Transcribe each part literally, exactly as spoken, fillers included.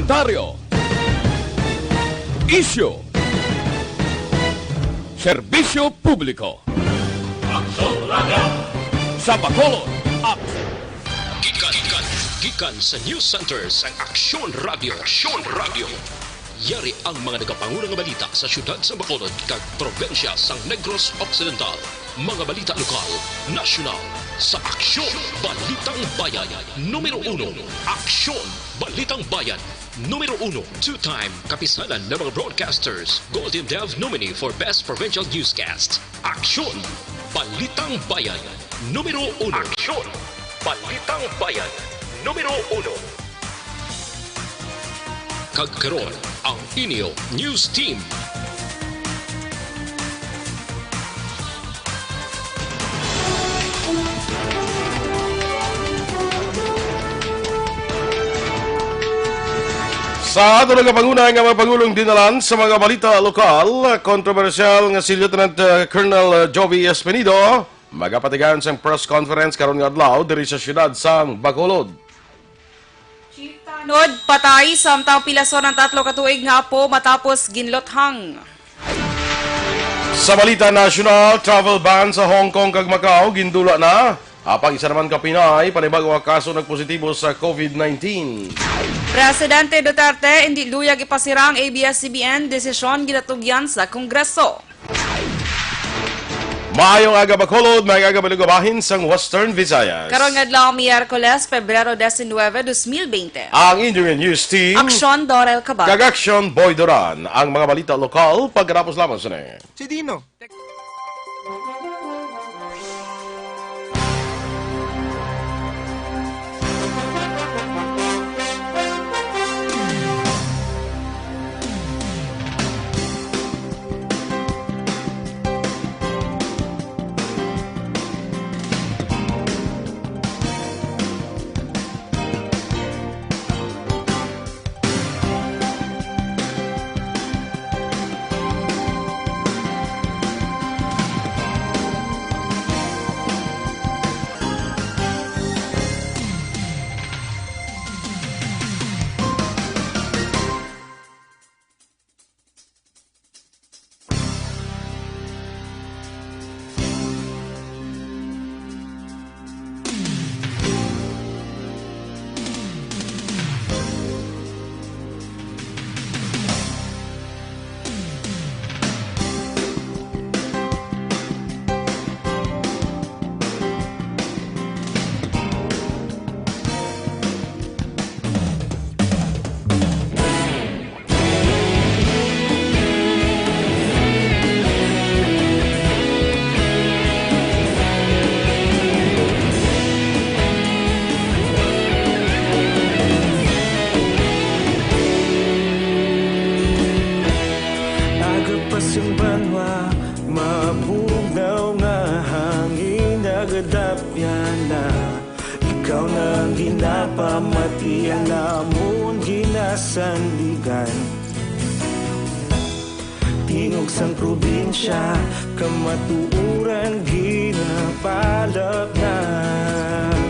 Komentaryo. Isyu. Serbisyo publiko. Aksyon Radio. Sa Bacolod, Ak- Gikan, gikan, gikan sa News Center sang Aksyon Radio. Aksyon Radio. Yari ang mga nagapanguna nga balita sa siyudad sa Bacolod kag probinsya sang Negros Occidental. Mga balita lokal, nasyonal, sa Aksyon Balitang Bayan. Numero uno, Aksyon Balitang Bayan. Numero uno, two-time Kapisanan ng mga Broadcasters Golden Dove nominee for Best Provincial Newscast. Aksyon Balitang Bayan. Numero uno. Aksyon Balitang Bayan. Numero uno. Kag karon, ang inyo news team. Sa ato nagapanguna nga mga pangulong dinalan sa mga balita lokal, kontrobersyal nga si Lieutenant, uh, Colonel, uh, Jovi Espinido magapatigayon sang press conference karon nga adlaw diri sa siyudad sang Bacolod. Chief Tanod, patay samtang pilason ang tatlo ka tuig nga apo matapos ginluthang. Sa balita nasyonal, travel ban sa Hong Kong kag Macau gindula na. Apang isa naman ka Pinay, panibag-o nga kaso nagpositibo sa COVID nineteen. Presidente Duterte, indi luyag ipasira ang A B S C B N desisyon ginatugyan sa Kongreso. Maayong aga, Bacolod, maayong aga, mga bahin sang Western Visayas. Karong adlaw, Miyerkules, Pebrero diecinueve, dos mil veinte. Ang inyong news team, Aksyon Dorel Cabal. Kag Aksyon Boy Duran. Ang mga balita lokal, pagkatapos lamang sini. Si Dino. Aga pa sang banwa, mabugnaw nga hangin nagadapyan na. Ikaw na ang ginapamati, ang amon ginasandigan. Tingog sang probinsya, kamatuoran ginapalapnag.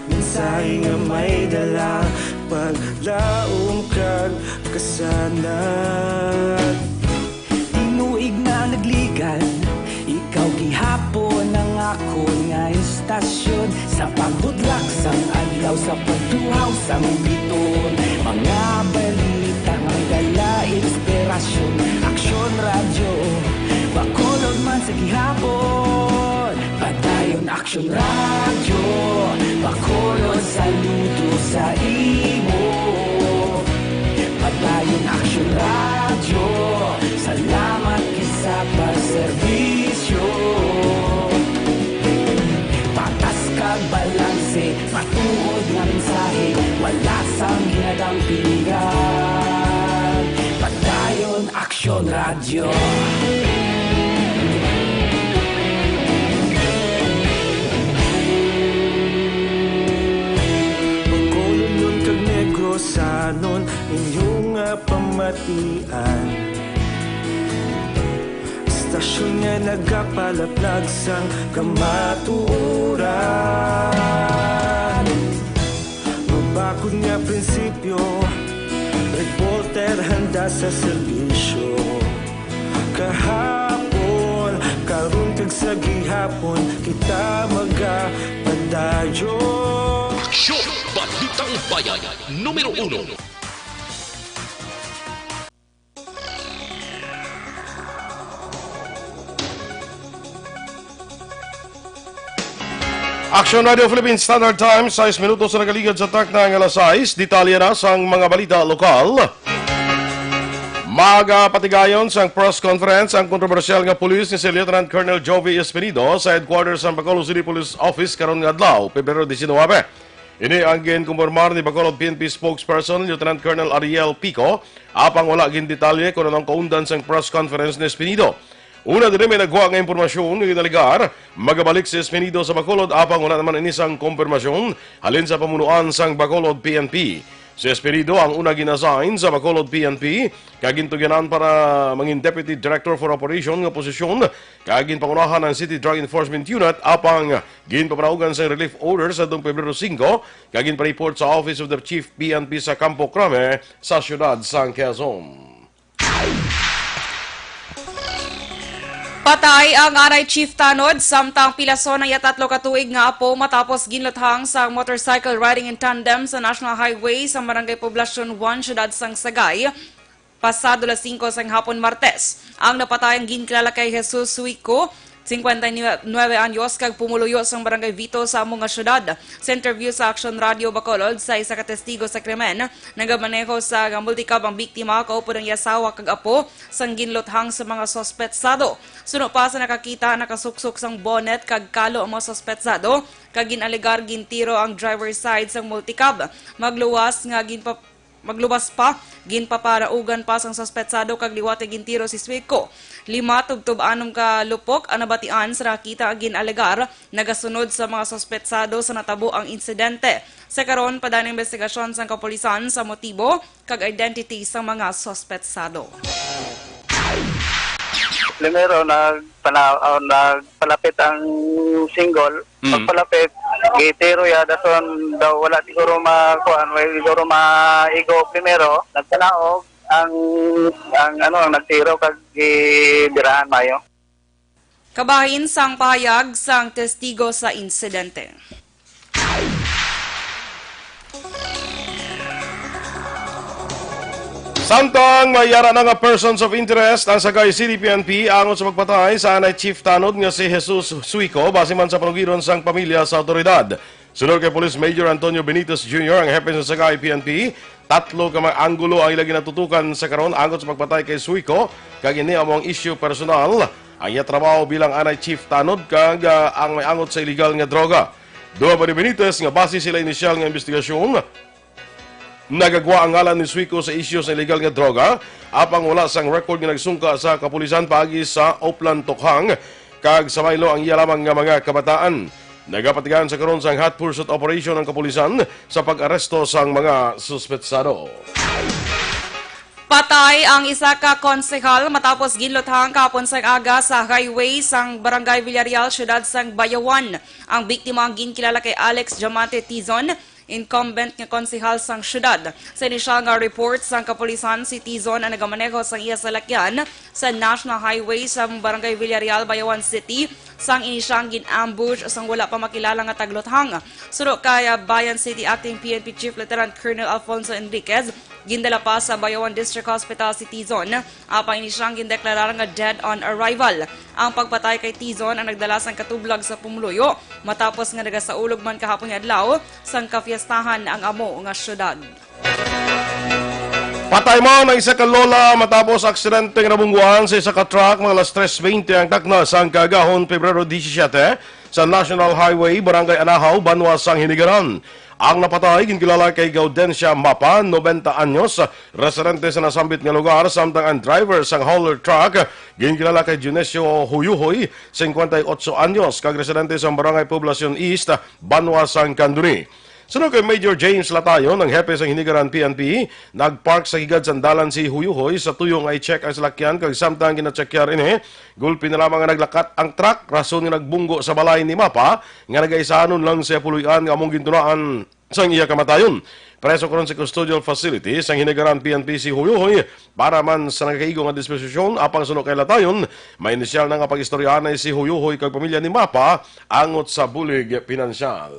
Mensahe nga may dala, paglaom kag kasanag. Tinuig na nagligan, ikaw gihapon ang akon nga istasyon. Sa pagbudlak sang adlaw, sa pagtuhaw sang biton, mga balita nga dala inspirasyon. Aksyon Radyo, Bacolod man sa gihapon. Padayon Aksyon Radyo, Bacolod, saludo sa imo. Padayon Aksyon Radyo, salamat kay sa pagserbisyo. Patas kag balanse, matuod nga mensahe, wala sang ginadampingan. Padayon Aksyon Radyo. Bacolodnon kag Negrosanon, inyo nga pamatian. Istasyon nga nagapalaplag sang kamatuoran. Mabakod nga prinsipyo, Da sa serbisyo. Kahapon, karon kag sa gihapon, kita magapadayon. Aksyon! Balitang Bayan, numero uno. Action Radio Philippine Standard Time, sais minutos na nagaligad sa takna nga alas sais. Detalye na sang mga balita lokal. Magapatigayon sang press conference ang kontrobersyal nga pulis nga si Lieutenant Colonel Jovi Espinido sa headquarters sang Bacolod City Police Office karon nga adlaw, Pebrero diecinuebe. Ini ang ginkumpirmar ni Bacolod P N P spokesperson Lieutenant Colonel Ariel Pico, apang wala gindetalye kon ano ang kaundan sang press conference ni Espinido. Una diri, may nagwa nga impormasyon nga ginalegar magabalik si Espinido sa Bacolod, apang wala naman ini sang kompirmasyon halin sa pamunuan sang Bacolod P N P. Si Espinido ang una gin-assign sa Bacolod P N P kag gintugyanan para mangin Deputy Director for Operation nga posisyon, kag ginpangunahan ang City Drug Enforcement Unit, apang ginpapanaugan sang relief order sa adtong Pebrero singko, kag ginpa-report sa Office of the Chief P N P sa Campo Crame sa siyudad sang Quezon. Patay ang anay Chief Tanod, samtang pilason ang iya tatlo ka tuig nga apo matapos ginluthang sa motorcycle riding in tandem sa National Highway sa Barangay Poblacion one, siyudad sang Sagay, pasado las singko sang hapon, Martes. Ang napatay ang ginkilala kay Jesus Suico, singkwenta y nuebe anyos, kag pumuluyo sang Barangay Vito sa amo nga siyudad. Sa interview sa Aksyon Radio Bacolod, sa isa ka testigo sa krimen, nagamaneho sa multicab ang biktima, kaupod ang iya asawa kag apo, sang ginluthang sa mga suspetsado. Suno pa sa nakakita, nakasuksok sang bonnet kag kalo ang mga suspetsado, kag gin-alegar gintiro ang driver side sang multicab. Magluwas nga ginpa-, magluwas pa, ginpaparaugan pa sang suspetsado kag liwat nga gintiro si Suico. Lima tubtob anom ka lupok ang nabatian sa nakakita, nga gin-alegar nagasunod sa mga suspetsado sa natabo ang insidente. Sa karon, padala ang investigasyon sang kapulisan sa motibo kag identity sang mga suspetsado. Primero, nagpana-, oh, nagpalapit ang single. Mm. Pagpalapit, gitiro ya, dason daw wala siguro ma-, kuan, wala siguro maigo primero. Nagpanaog ang, ang, ano, ang nagtiro kag gibirahan mayo. Kabahin sang pahayag sang testigo sa insidente. Samtang may ara na nga persons of interest ang Sagay City P N P angot sa pagpatay sa anay Chief Tanod nga si Jesus Suico, base man sa panugiron sang pamilya sa awtoridad. Sunod kay Police Major Antonio Benitez Junior, ang hepe sa Sagay P N P, tatlo ka mga anggulo ang ila ginatutukan sa karon angot sa pagpatay kay Suico, kag ini amo ang isyu personal, ang iya trabaho bilang anay Chief Tanod, kag, ah, ang may angot sa iligal nga droga. Duha pa ni Benitez nga base sila inisyal nga investigasyon, nagagwa ang ngalan ni Suico sa isyu sa iligal nga droga, apang wala sang record nga nagsungka sa kapulisan paagi sa Oplan Tokhang kag sa Milo ang iya lamang nga mga kabataan. Nagapatigayon sa karon sang hot pursuit operation ang kapulisan sa pag-aresto sang mga suspetsado. Patay ang isa ka konsehal matapos ginluthang kahapon sang aga sa highway sang Barangay Villarreal, siyudad sang Bayawan. Ang biktima ang ginkilala kay Alex Diamante Tizon, incumbent nga konsehal sang siyudad. Sa inisyal nga report sang kapulisan, si Tizon ang nagamaneho sang iya salakyan sa National Highway sa Barangay Villarreal, Bayawan City, sang ini siya gin-ambush sang wala pa makilala nga tagluthang. Suno kay, ah, Bayan City Acting P N P Chief Lieutenant Colonel Alfonso Enriquez, gindala pa sa Bayawan District Hospital si Tizon. Apang ini siyang gindeklarar nga dead on arrival. Ang pagpatay kay Tizon ang nagdala sang katublag sa pumuluyo, matapos nga nagasaulog man kahapon nga adlaw sang kafiestahan ang amo nga syudad. Patay man ang isa ka lola matapos aksidente nga nabungguan sa isa ka truck mga alas tres veinte ang takna sang kaagahon, Pebrero disisyete, sa National Highway, Barangay Anahaw, banwa sang Hinigaran. Ang napatay ginkilala kay Gaudencia Mapa, nobenta anyos, residente sa nasambit nga lugar, samtang ang driver sang hauler truck ginkilala kay Dionisio Huyuhoy, singkwenta y otso anyos, kag residente sa Barangay Poblacion East, banwa sang Candoni. Suno kay Major James Latayon, ang hepe sang Hinigaran P N P, nagpark sa higad sang dalan si Huyuhoy sa tuyo nga i-check ang salakyan, kag samtang gina-checkar ini, gulpi na lamang nga naglakat ang truck, rason nga nagbunggo sa balay ni Mapa nga nagaisahanon lang sa puloy-an nga among gintunaan. sang iya kamatayon. Preso karon sa custodial facility sang Hinigaran P N P si Huyuhoy para man sa nagakaigo nga disposisyon, apang suno kay Latayon, may inisyal na nga pag-istoryahanay si Huyuhoy kag pamilya ni Mapa angot sa bulig pinansyal.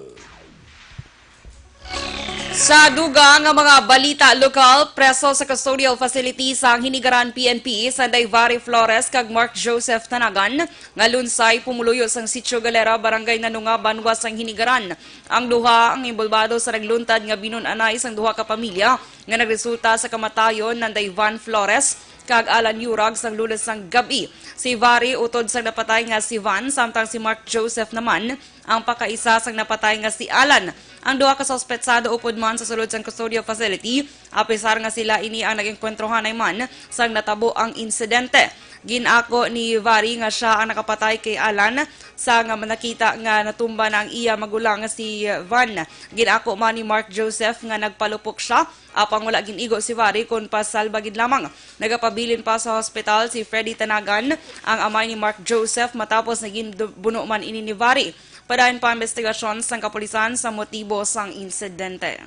Sa dugang nga mga balita lokal, preso sa custodial facility sang Hinigaran P N P, Sanday Vary Flores kag Mark Joseph Tanagan, nga lunsay pumuluyo sang Sitio Galera, Barangay Nanunga, banwa sang Hinigaran. Ang duha ang inbolbado sa nagluntad nga binun-anay sang duha ka pamilya nga nagresulta sa kamatayon nanday Van Flores kag Alan Yurag sang Lunes sang gab-i. Si Vary utod sang napatay nga si Van, samtang si Mark Joseph naman ang pakaisa sang napatay nga si Alan. Ang duha ka suspetsado upod man sa sulod sang custodial facility, apisar nga sila ini ang nag-engkwentruhanay man sang natabo ang insidente. Gin-ako ni Vary nga sia ang nakapatay kay Alan, sang nakita nga natumba na ang iya magulang nga si Van. Gin-ako man ni Mark Joseph nga nagpalupok sia, apang wala gin-igo si Vary kon pasalba gid lamang. Nagapabilin pa sa hospital si Freddy Tanagan, ang amay ni Mark Joseph, matapos nga ginbuno man ini ni Vary. Padayon pa ang investigasyon sang kapulisan sa motibo sang insidente.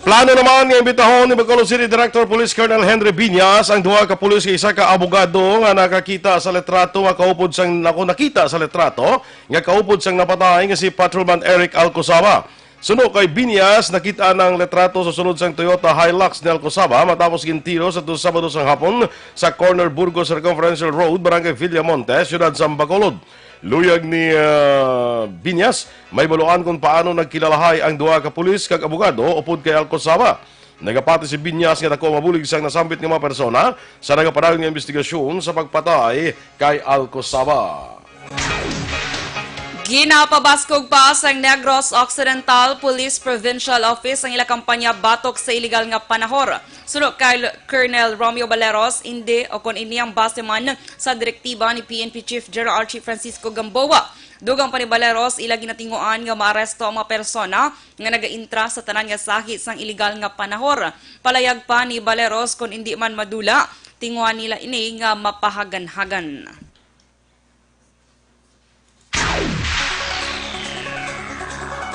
Plano naman nga imbitahon ni Bacolod City Director Police Colonel Henry Viñas ang duha ka pulis kag isa ka abogado nga nakakita sa litrato nga kaupod sang, ako, nakita sa litrato nga kaupod sang napatay nga si Patrolman Eric Alcosaba. Suno kay Viñas, nakita ang litrato sa sulod sang Toyota Hilux ni Alcosaba matapos gintiro sa Sabado sang hapon sa corner Burgos Circumferential Road, Barangay Villamonte, Siyudad sang Bacolod. Luyag ni, ah, Viñas, may baluan kung paano nagkilalahay ang duha ka pulis kag abogado upod kay Alcosaba. Nagapati si Viñas nga daku ang mabulig sang nasambit nga mga persona sa nagapadayon nga investigasyon sa pagpatay kay Alcosaba. Ginapabaskog pa sang Negros Occidental Police Provincial Office ang ila kampanya batok sa iligal nga panahor. Suno kay Colonel Romeo Baleros, indi o kon ini ang base man sa direktiba ni P N P Chief General Archie Francisco Gamboa. Dugang pa ni Baleros, ila ginatinguan nga maaresto ang mga persona nga nagaintra sa tanan nga sahi sang iligal nga panahor. Palayag pa ni Baleros, kon indi man madula, tinguhan nila ini nga mapahaganhagan.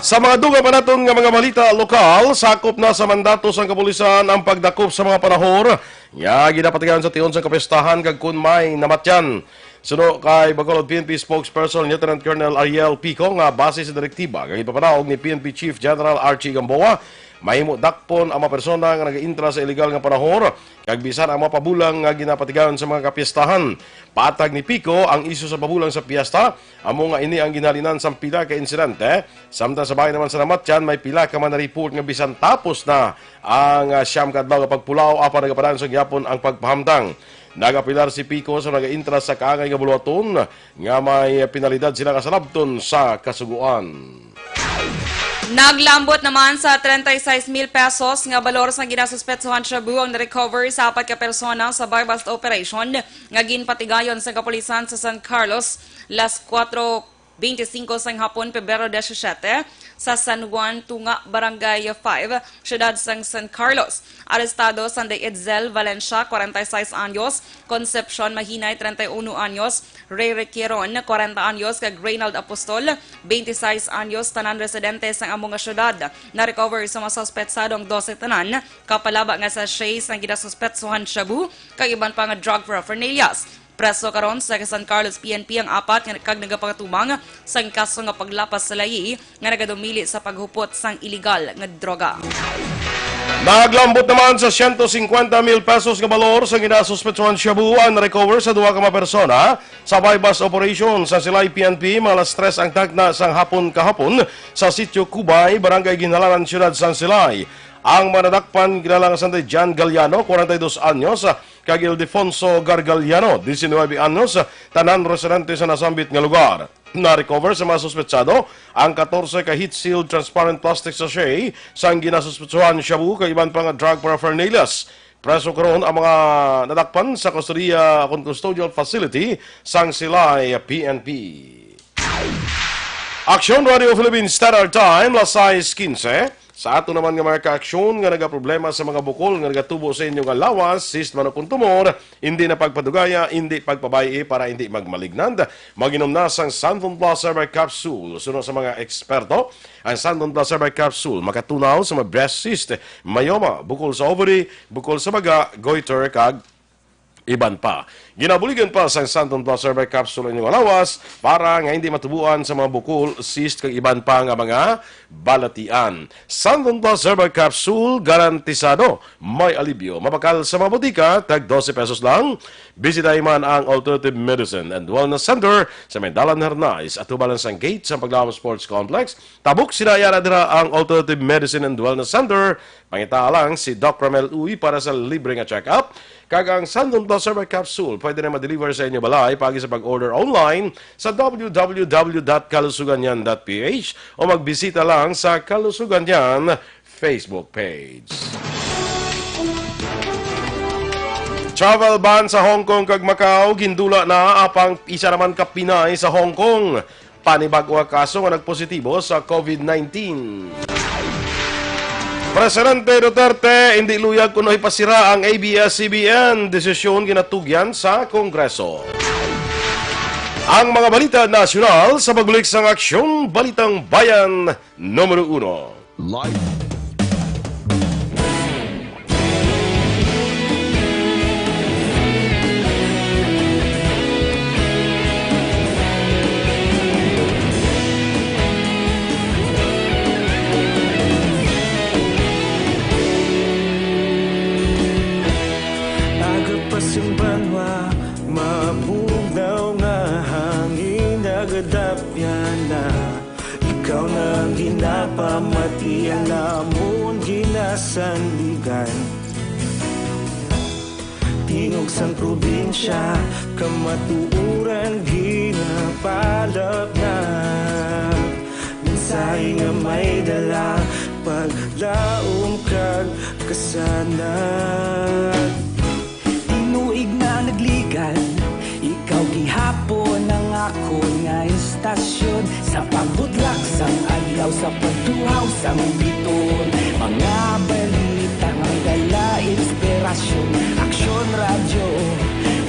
Sa mga dugang pa naton nga mga balita lokal, sakop na sa mandato sang kapulisan ang pagdakop sa mga panahor nga ginapatigayon sa tion sang kapistahan kag kon may namatyan. Suno kay Bacolod P N P spokesperson Lieutenant Colonel Ariel Pico nga base sa direktiba nga ginpapanaog ni P N P Chief General Archie Gamboa, mahimo dakpon ang mga persona nga nagaintra sa iligal nga panahor kag bisan ang mga pabulang nga ginapatigayon sa mga kapistahan. Patag ni Pico, ang isyu sa pabulang sa piyesta amo nga ini ang ginhalinan sang pila ka insidente, samtang sa bahin naman sa namatyan may pila ka man na-report nga bisan tapos na ang, ah, siyam ka adlaw nga pagpulaw, apan nagapadayon sa gihapon ang pagpahamtang. Nagapilar si Pico sa nagaintra sa kaangay nga buluhaton nga may penalidad sila kasalabton sa Kasugoan. Naglambot naman sa treinta y seis mil pesos nga balor sang ginasuspetsohan shabu ang na-recover sa apat ka persona sa buy-bust operation nga ginpatigayon sa kapulisan sa San Carlos, las kuwatro beintisinko sang hapon, Pebrero diyesisete, sa San Juan Tunga, Barangay five, siyudad sang San Carlos. Arestado sanday Edsel Valencia, kwarenta y seis anyos, Concepcion Mahinay, treinta y uno anyos, Ray Requieron, kwarenta anyos, kag Reynald Apostol, veintiséis anyos, tanan residente sang amo nga syudad. Na-recover sa mga suspetsado ang dose tanan, kapalaba nga sachet sang ginasuspetsohan shabu, kag iban pa nga drug paraphernalias. Preso karon sa San Carlos P N P ang apat nga kag nagapangatumang sang kaso nga paglapas sa layi nga nagadumili sa paghupot sang iligal nga droga. Naglambot naman sa siyento singkwenta mil pesos nga balor sa ginasuspetsohan shabu ang na-recover sa duha ka mga persona sa buy-bust operation sa Silay P N P, mga alas tres ang takna sang hapon kahapon sa Sitio Kubay, Barangay Ginhalanan, Siyudad sang Silay. Ang mga nadakpan kilala nga sanday John Galliano, kwarenta y dos anyos, kag Ildefonso Gargaliano, diecinueve anyos, tanan residente sa nasambit nga lugar. Na-recover sa mga suspetsado ang katorse ka heat-sealed transparent plastic sachet sang ginasuspetsohan shabu kag iban pa nga drug paraphernalias. Preso karon ang mga nadakpan sa kustodiya kon custodial facility sang Silay P N P. Aksyon Radio Philippines Standard Time, las sais quince. Sa ato naman nga mga kaaksyon nga nagaproblema sa mga bukol nga nagatubo sa inyo nga lawas, cyst man o kon tumor, hindi na pagpadugaya, hindi pagpabay-i para hindi magmalignant. Mag-inom na sang Santon Plus Herbal Capsule. Suno sa mga eksperto, ang Santon Plus Herbal Capsule makatunaw sa mga breast cyst, myoma, bukol sa ovary, bukol sa baga, goiter, kag iban pa. Ginabuligan pa sang Santon Plus Herbal Capsule ang inyong lawas para nga hindi matubuan sa mga bukol, cyst, kag iban pa nga mga balatian. Santon Plus Herbal Capsule, garantisado may alibyo. Mabakal sa mga botika, tag dose pesos lang. Bisitahi man ang Alternative Medicine and Wellness Center sa may Dalan Hernais, atubalan sang gate sa Paglaom Sports Complex. Tabok sila yara dira ang Alternative Medicine and Wellness Center. Pangitaa lang si Doc Ramel Uy para sa libre nga check-up. Kag ang Sandon Plus Herbal Capsule pwede na ma-deliver sa inyo balay paagi sa pag-order online sa w w w dot kalusuganyan dot p h o magbisita lang sa Kalusugan Yan Facebook page. Travel ban sa Hong Kong kag Macau gindula na, apang isa naman ka Pinay sa Hong Kong panibag-o nga kaso nga nagpositibo sa covid nineteen. Presidente Duterte, hindi luyag kuno ipasira ang A B S C B N. Desisyon ginatugyan sa Kongreso. Ang mga balita nasyonal sa pagbalik sang Aksyon Balitang Bayan numero uno. Live. Aga pa sing banwa, mabugnaw nga hangin, nagadapyan na. Ikaw na ang ginapamatian namon ginasandigan. Tingog sang probinsya, kamatuoran ginapalapnag. Mensahe nga may dala, paglaom kag kasanag. Tinuig na nagligad, ikaw gihapon ang akon nga istasyon. Sa pagbutlak sang adlaw, sa pagtuhaw sang bituon, mga balita nga may dala inspirasyon. Aksyon Radyo,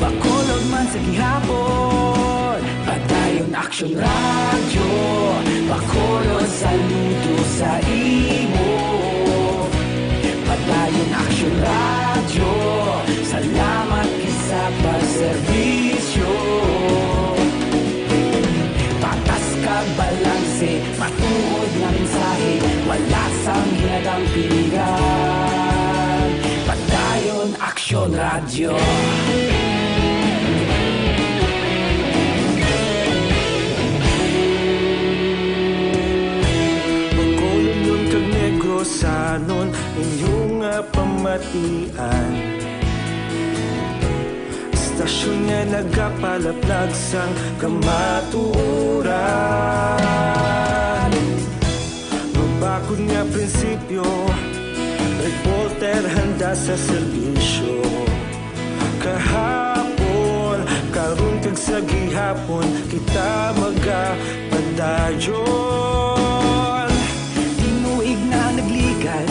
Bacolod man sa gihapon. Padayon Aksyon Radyo, Bacolod, saludo sa imo. Padayon Aksyon Radyo, salamat gid sa pagserbisyo. Patas kag balanse, matuod nga mensahe, wala sang hinadang piligan. Padayon Aksyon Radyo. Bacolod kag Negros, sanon inyo nga pamatian. Istasyon nga nagapalaplag sang kamatuoran. Mabakod nga prinsipyo, reporter handa sa serbisyo. Kahapon, karon kag sa gihapon, kita magapadayon. Tinuig na nagligad,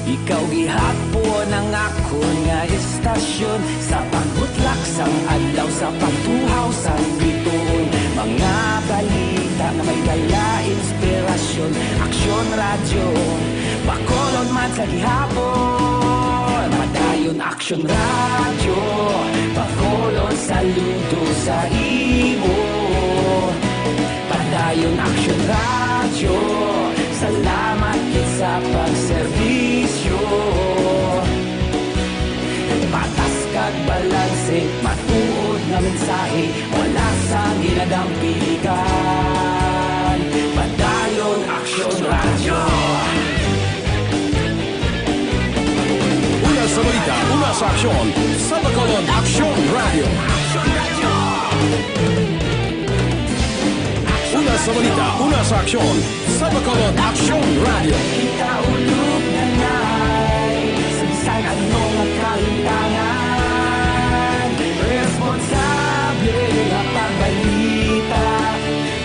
ikaw gihapon ang akon nga istasyon. Sa pagbutlak sang adlaw, sa pagtuhaw sang bituon, mga balita nga may dala inspirasyon. Aksyon Radyo, Bacolod man sa gihapon. Padayon Aksyon Radyo, Bacolod, saludo sa imo. Padayon Aksyon Radyo, salamat gid sa pagserbisyo. Patas kag balanse, matuod nga mensahe, wala sang hinadang piligan. Padayon Aksyon Radyo. Una sa balita, una sa aksyon, sa Bacolod Aksyon Radyo. Una sa balita, una sa aksyon, sa Bacolod Aksyon Radyo. Kita ulog na na'y sa bisan ano nga kahitangan, responsable nga pagbalita.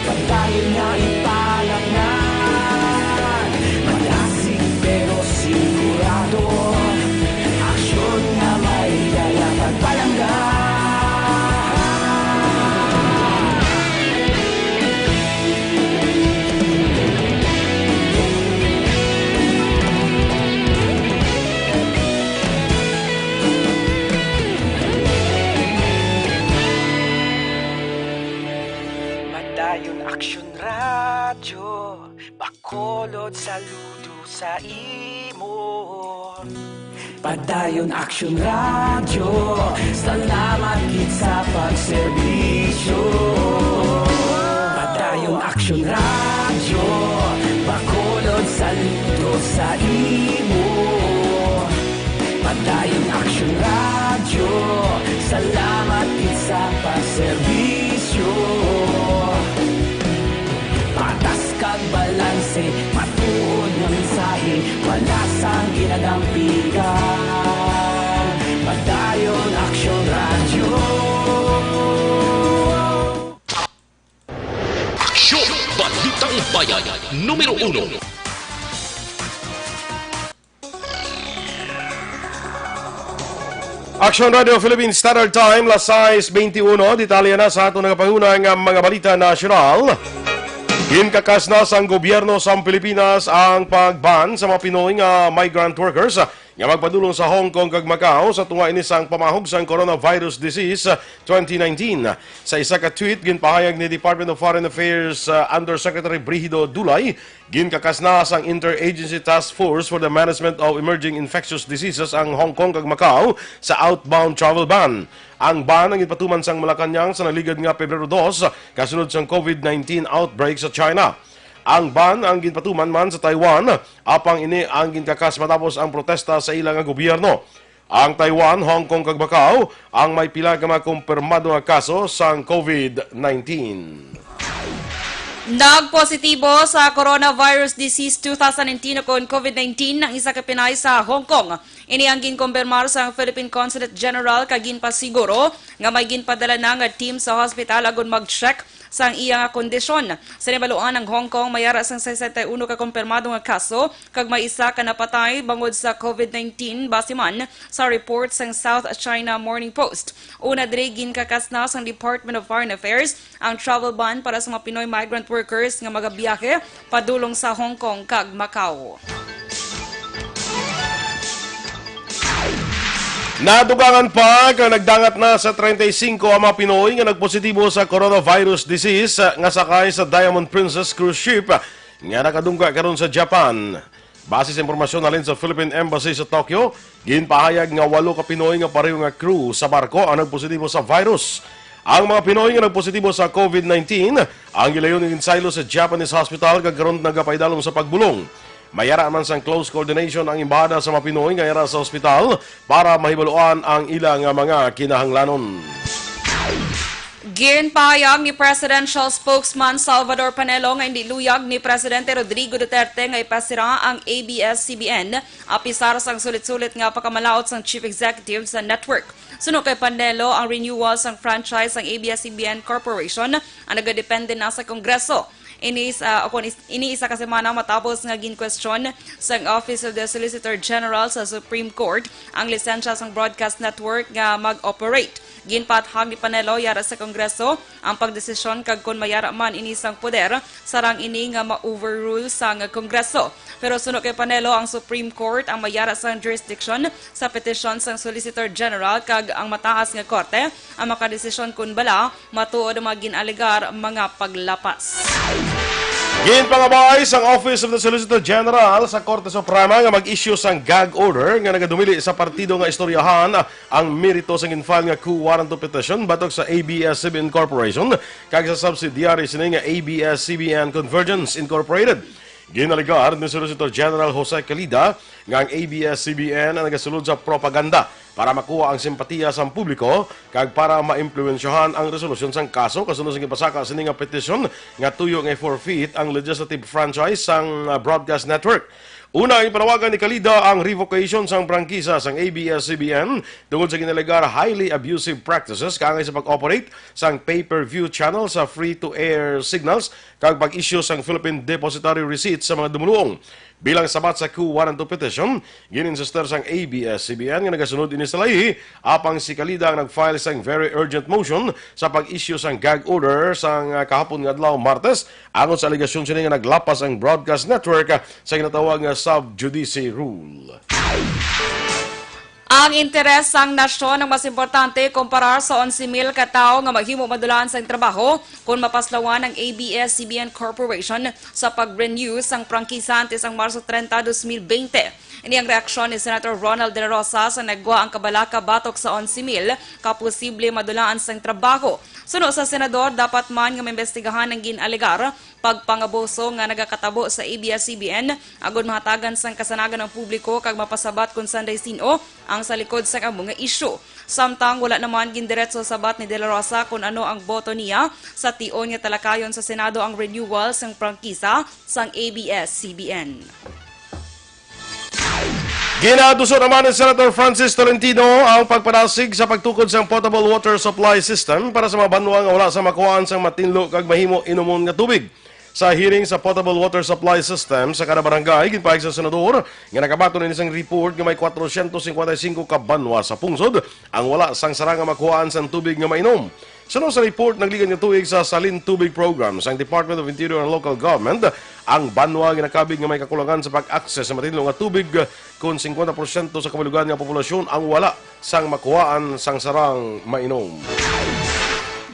Padayon nga ipalapngan, madasig Saludo sa imo. Padayon Action Radio, salamat gid sa pagserbisyo. Padayon Action Radio, Bacolod, saludo sa imo. Padayon Action Radio, salamat gid sa pagserbisyo. Patas kag balanse, matuod nga mensahe, wala sang ginadampigan. Padayon Action Radio. Aksyon! Balitang Bayan, numero uno. Action Radio Philippines Standard Time, las sais beintiuno. Detalye na sa aton nagapanguna nga mga balita nasyonal. Ginkakas na sang gobyerno sang Pilipinas ang pag-ban sa mga Pinoy nga migrant workers nga magpadulong sa Hong Kong kag Macau sa tunga ini sang pamahog sang coronavirus disease twenty nineteen. Sa isa ka tweet, ginpahayag ni Department of Foreign Affairs, uh, Undersecretary Brigido Dulay, ginkakas na sang Interagency Task Force for the Management of Emerging Infectious Diseases ang Hong Kong kag Macau sa outbound travel ban. Ang ban ang ginpatuman sang Malacañang sa naligad nga Pebrero dos, kasunod sang COVID nineteen outbreak sa China. Ang ban ang ginpatuman man sa Taiwan, apang ini ang ginkakas matapos ang protesta sa ila nga gobyerno. Ang Taiwan, Hong Kong kag Macau ang may pila ka mga kumpirmado nga kaso sang COVID nineteen. Nagpositibo sa coronavirus disease two thousand nineteen o kon COVID nineteen ang isa ka Pinay sa Hong Kong. Ini ang ginkumpirmar sang Philippine Consulate General kag ginpasiguro nga may ginpadala na nga team sa hospital agon mag-check sang iya nga kondisyon. Sa nabaluan, ang Hong Kong may ara sang sesenta y uno ka kumpirmado nga kaso kag may isa ka napatay bangod sa COVID nineteen, base man sa report sang South China Morning Post. Una diri, ginkakas na sang Department of Foreign Affairs ang travel ban para sa mga Pinoy migrant workers nga magabiyahe padulong sa Hong Kong kag Macau. Nadugangan pa nga nagdangat na sa treinta y cinco ang mga Pinoy nga nagpositibo sa coronavirus disease, ah, nga sakay sa Diamond Princess cruise ship, ah, nga nakadungga karon sa Japan. Base sa impormasyon halin sa Philippine Embassy sa Tokyo, ginpahayag nga walo ka Pinoy nga pareho nga crew sa barko ang nagpositibo sa virus. Ang mga Pinoy nga nagpositibo sa COVID nineteen ang gilayon nga ginsaylo sa Japanese hospital kag karon nagapaidalom sa pagbulong. May ara man sang close coordination ang embahada sa mga Pinoy nga yara sa ospital para mahibaluan ang ila nga mga kinahanglanon. Ginpahayag ni Presidential Spokesman Salvador Panelo nga indi luyag ni Presidente Rodrigo Duterte nga ipasira ang A B S C B N, apisar sang sulit-sulit nga pagkamalaut sang Chief Executive sa network. Suno kay Panelo, ang renewal sang franchise sang A B S C B N Corporation ang nagadepende na sa Kongreso. Ini sa, o kon is-, ini isa ka semana matapos nga ginkwestiyon sang Office of the Solicitor General sa Supreme Court ang lisensya sang broadcast network nga mag-operate. Ginpaathag ni Panelo yara sa Kongreso ang pagdesisyon kag kon mayara man ini sang poder, sarang ini nga ma-overrule sang Kongreso. Pero suno kay Panelo, ang Supreme Court ang mayara sang jurisdiction sa petisyon sang Solicitor General kag ang mataas nga korte ang makadesisyon kon bala matuod ang mga gin-alegar mga paglapas. Ginpangabay sang Office of the Solicitor General sa Korte Suprema nga mag-issue sang gag order nga nagadumili sa partido nga istoryahan ang merito sang gin-file nga coup warranto petition batok sa A B S C B N Corporation kag sa subsidiary sini nga A B S C B N Convergence Incorporated. Ginalegar ni Solicitor General Jose Calida nga ang A B S C B N ang nagasulod sa propaganda para makuha ang simpatiya sang publiko kag para maimpluwensyahan ang resolusyon sang kaso kasunod sa ginpasaka sini nga petisyon nga tuyo nga i-forfeit ang legislative franchise sang, ah, broadcast network. Una, ginpanawagan ni Calida ang revocation sang prangkisa sang A B S C B N tungod sa ginalegar highly abusive practices kaangay sa pag-operate sang pay-per-view channel sa free-to-air signals kag pag-issue sang Philippine Depositary Receipt sa mga dumuluong. Bilang sabat sa coup warranto petition, gin-insister sang A B S C B N nga nagasunod ini sa layi, apang si Calida ang nag-file sang very urgent motion sa pag-issue sang gag order sang, ah, kahapon nga adlaw, Martes, angot sa alegasyon sini nga naglapas ang broadcast network, ah, sa ginatawag nga sub judice rule. Ang interes sang nasyon ang mas importante kumparar sa onse mil ka tawo nga mahimo madulaan sang trabaho kon mapaslawan ang A B S C B N Corporation sa pag-renew sang prangkisa antes ang Marso treinta, dos mil bente. Ini ang reaksyon ni Senator Ronald De La Rosa sa nagwa ang kabalaka batok sa onse mil ka posible madulaan sang trabaho. Suno sa senador, dapat man nga maimbestigahan ang gin-alegar pagpangabuso nga nagakatabo sa A B S C B N, agod mahatagan sang kasanagan ang publiko kag mapasabat kon sanday sin-o ang sa likod sang amo nga isyu. Samtang wala naman gindiretso sabat ni De La Rosa kon ano ang boto niya sa tion nga talakayon sa Senado ang renewal sang prangkisa sang A B S C B N. Ginaduso naman ni Senator Francis Tolentino ang pagpadasig sa pagtukod sang potable water supply system para sa mga banwa nga wala sa makuhaan sang matinlo kag mahimo inumon nga tubig. Sa hearing sa potable water supply system sa kada barangay, ginpahayag sa senador nga nakabaton ini sang report nga may kwatrocientos cincuenta y cinco ka banwa sa pungsod ang wala sang sara nga makuhaan sang tubig nga mainom. Suno sa report, nagligan nga tuig sa Salin Tubig Program sang Department of Interior and Local Government, ang banwa ginakabig nga may kakulangan sa pag-access sa matinlo nga tubig, kon cincuenta porsyento sa kabalugan nga populasyon ang wala sang makuhaan sang sarang mainom.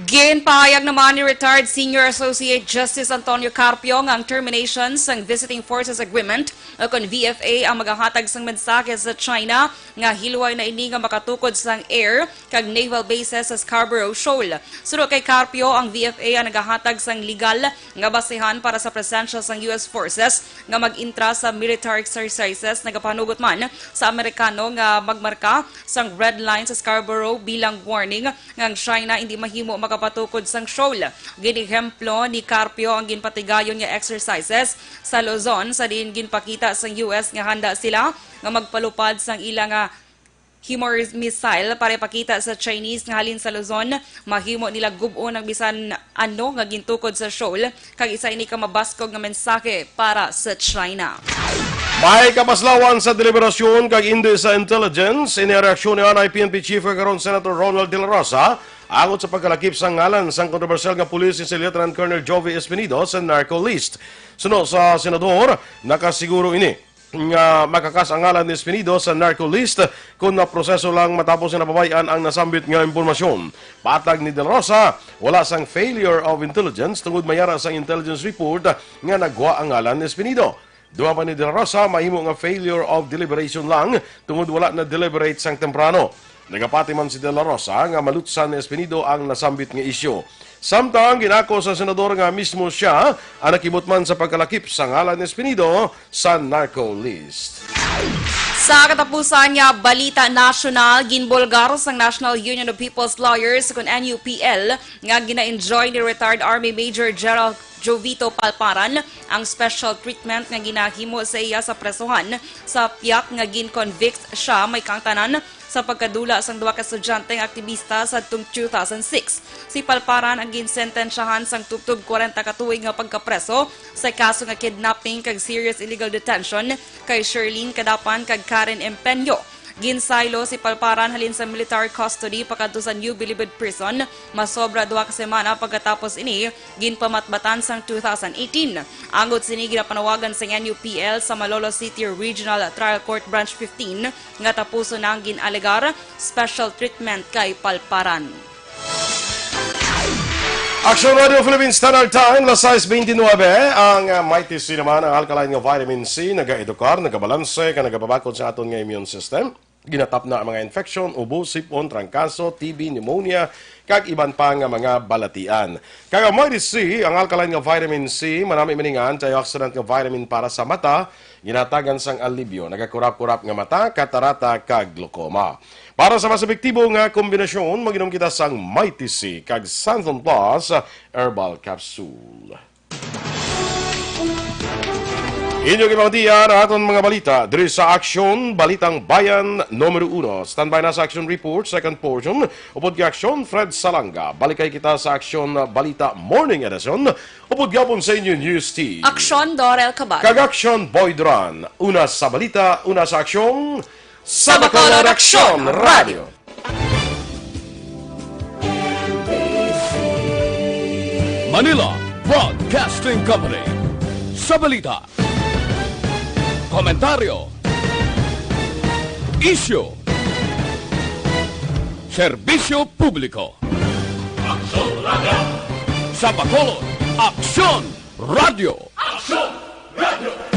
Ginpahayag naman ni retired Senior Associate Justice Antonio Carpio nga ang termination sang Visiting Forces Agreement o kon V F A ang magahatag sang mensahe sa China nga hilway na ini nga makatukod sang air kag naval bases sa Scarborough Shoal. Suno kay Carpio, ang V F A ang nagahatag sang legal nga basehan para sa presensya sang U S forces nga mag-intra sa military exercises nagapanugot man sa Amerikano nga magmarka sang red line sa Scarborough bilang warning nga ang China hindi mahimo makapatukod sang shoal. Ginehemplo ni Carpio ang ginpatigayon nga exercises sa Luzon, sa diin ginpakita sang U S nga handa sila nga magpalupad sang ila nga HIMARS missile para ipakita sa Chinese nga halin sa Luzon, mahimo nila gub-on ang bisan ano nga gintukod sa shoal, kag isa ini ka mabaskog nga mensahe para sa China. May kapaslawan sa deliberasyon kag indi sa intelligence. Ini ang reaksyon ni anay P N P Chief kag karon Senator Ronald De La Rosa angot sa pagkalakip sa ngalan sang kontrobersyal nga pulis nga si Lieutenant Colonel Jovie Espinido sa narco list. Suno sa senador, nakasiguro ini nga makakas ang ngalan ni Espinido sa narco list kon maproseso lang matapos nga napabay-an ang nasambit nga impormasyon. Patag ni De La Rosa, wala sang failure of intelligence tungod may ara sang intelligence report nga nagwa ang ngalan ni Espinido. Dugang pa ni De La Rosa, mahimo nga failure of deliberation lang tungod wala na-deliberate sang temprano. Nagapati man si De La Rosa nga malutsan ni Espinido ang nasambit nga isyu. Samtang ginako sa senador nga mismo sia ang nakibutman sa pagkalakip sa ngalan ni Espinido sa narco list. Sa katapusan nga balita nasyonal, ginbulgar sang National Union of People's Lawyers, kon N U P L, nga gina-enjoy ni retired Army Major General Jovito Palparan ang special treatment nga ginahimo sa iya sa presohan sa piyak nga gin-convict siya may kaangtanan sa pagkadula sang duha ka estudyante nga aktibista sadtong two thousand six. Si Palparan ang ginsentensyahan sang tubtob kwarenta ka tuig nga pagkapreso sa kaso nga kidnapping kag serious illegal detention kay Sherlyn Cadapan kag Karen Empeño. Ginsaylo si Palparan halin sa military custody pakadto sa New Bilibid Prison, masobra duha ka semana pagkatapos ini ginpamatbatan sang two thousand eighteen. Angot sini, ginapanawagan sang N U P L sa Malolos City Regional Trial Court Branch fifteen nga tapuson na ang gin-alegar special treatment kay Palparan. Action Radio Philippine Standard Time, las sais beintinuebe. Ang, ah, Mighty C naman, ang alkaline nga vitamin C, nagaedukar, nagabalanse, kag nagapabakod sa aton nga immune system. Ginatapna ang mga infection, ubo, sipon, trangkaso, T B, pneumonia, kag iban pa nga mga balatian. Kag ang Mighty C, ang alkaline nga vitamin C, manami man ini nga antioxidant nga vitamin para sa mata, ginahatagan sang alibyo, nagakurap-kurap nga mata, katarata, kag glaucoma. Para sa mas epektibo nga kombinasyon, mag-inom kita sang Mighty C kag Xanthone Plus Herbal Capsule. Inyo ginpamatian ang aton mga balita diri sa Aksyon, Balitang Bayan Numero Uno. Standby na sa Aksyon Report, second portion. Upod kay Aksyon, Fred Salanga. Balik kay kita sa Aksyon Balita Morning Edition. Upod gihapon sa inyo, News Team. Aksyon, Dorel Cabal. Kag Aksyon, Boy Duran. Una sa balita, una sa aksyon, sa Bacolod Aksyon Radio. Manila Broadcasting Company. Sa balita, komentaryo, isyu, Serbisyo Publiko. Aksyon Radio. Sa Bacolod, Aksyon Radio. Aksyon Radio.